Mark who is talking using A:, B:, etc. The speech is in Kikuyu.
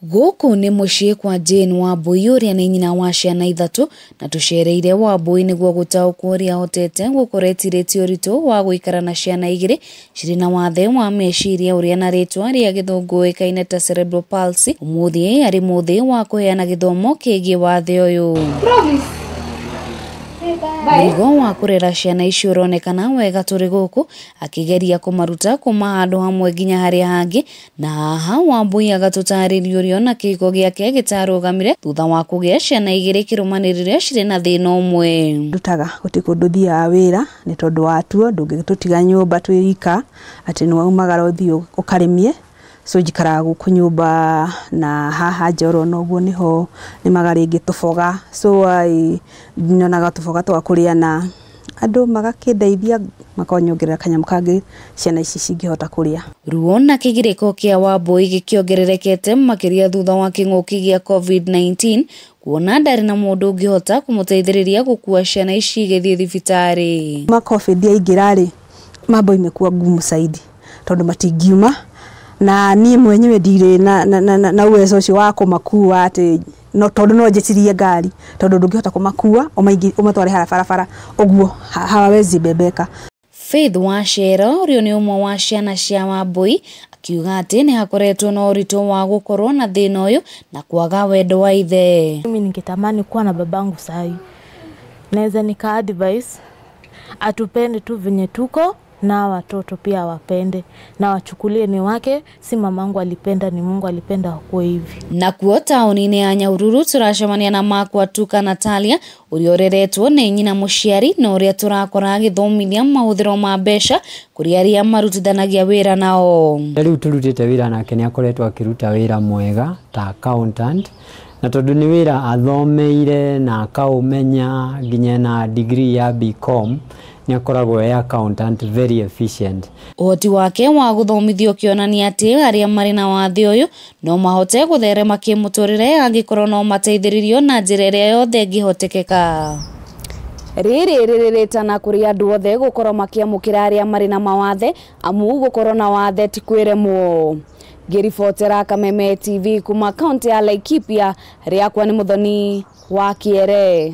A: Gũkũ nĩ mũciĩ kwa Jane Wambui ũrĩa nĩ nyina wa ciana ithatũ na tũcereire Wambui nĩguo gũtaũkwo ũrĩa ahotete gũkorwo etirĩtie ũritũ wa gũikara na ciana igĩrĩ cirĩ na wathe wa meciria ũrĩa na rĩtwa rĩa gĩthũngũ ũĩkaine ta cerebral palsy. Ũmũthĩ arĩ mũthĩ wa kũheana gĩthomo kĩgiĩ wathe ũyũ. Mũrigo wa kũrera ciana icio ũronekana wega tũrĩ gũkũ akĩgeria kũmaruta kuma handũ hamwe nginya harĩa hangĩ, na haha Wambui agatũtarĩria ũrĩa ona kĩhiko gĩake gĩtarũgamire thutha wa kũgĩa ciana igĩrĩ kĩrũmanĩrĩrio cirĩ na thĩna ũmwe.
B: Ndutaga gũtirĩ kũndũ thiaga wĩra nĩ tondũ watuo ndũngĩtũtiga nyũmba twĩ ika atĩ nĩ waumagara ũthiĩ ũkarĩmie, so njikaraga gũkũ nyũmba na haha nja oro ũguo nĩho nĩmaga rĩngĩ tũboga, so nyonaga tũboga twa kũrĩa na andũ magakĩndeithia makanyongerera kanyamũ kangĩ ciana ici cingĩhota kũrĩa.
A: Ruo na kĩgirĩko kĩa Wambui gĩkĩongererekete makĩria thutha wa kĩng'ũki gĩa COVID-19 kuona ndarĩ na mũndũ ũngĩhota kũmũteithĩrĩria gũkua ciana ici igĩthiĩ thibitarĩ.
B: Ma COVID yaingĩra rĩ, mambo imekuwa ngumu zaidi tondũ matingiuma na niĩ mwenyewe ndirĩ na uwezo ũcio wa kũmakua atĩ no tondũ no njĩtirie ngari tondũ ndũngĩhota kũmakua ũmatware harĩa barabara ũguo hawawezi bebeka.
A: Faith Wachera ũrĩa nĩ ũmwe wa ciana cia Wambui akiuga atĩ nĩ hakoretwo na ũritũ wa gũkorwo na thĩna ũyũ na kwaga wendo wa ithe.
C: Mimi ningetamani kuwa na babangu sahi, naweza nika advise atupende tu venye tuko na watoto pia wapende na wachukulie ni wake, si mamangu alipenda, ni Mungu alipenda wakuwe hivi.
A: Na kuo taũni-inĩ ya Nyahururu tũracemania na Makwatuka Natalia ũrĩa ũreretwo nĩ nyina mũciari na ũrĩa tũrakora agĩthomithia mahũthĩro ma mbeca kũrĩ arĩa marutithanagia wĩra nao.
D: Rĩu tũrutĩte wĩra nake nĩ akoretwo akĩruta wĩra mwega ta accountant, na tondũ nĩ wĩra athomeire na akaũmenya nginya na degree ya BCom nĩ akoragwo e accountant very efficient.
A: Ũhoti wake wa gũthomithio ũkĩonania atĩ arĩa marĩ na wathe ũyũ no mahote gũtherema kĩmũtũrĩre angĩkorwo no mateithĩrĩrio na njĩra ĩrĩa yothe ĩngĩhotekeka. Rĩrĩ rĩrĩtana kũrĩ andũ othe gũkorwo makĩamũkĩra arĩa marĩ na mawathe, amu gũkorwo na wathe ti kwĩremwo. Ngĩribotera Kameme TV kuma kaunti ya Laikipia, rĩakwa nĩ Mũthoni wa Kĩere.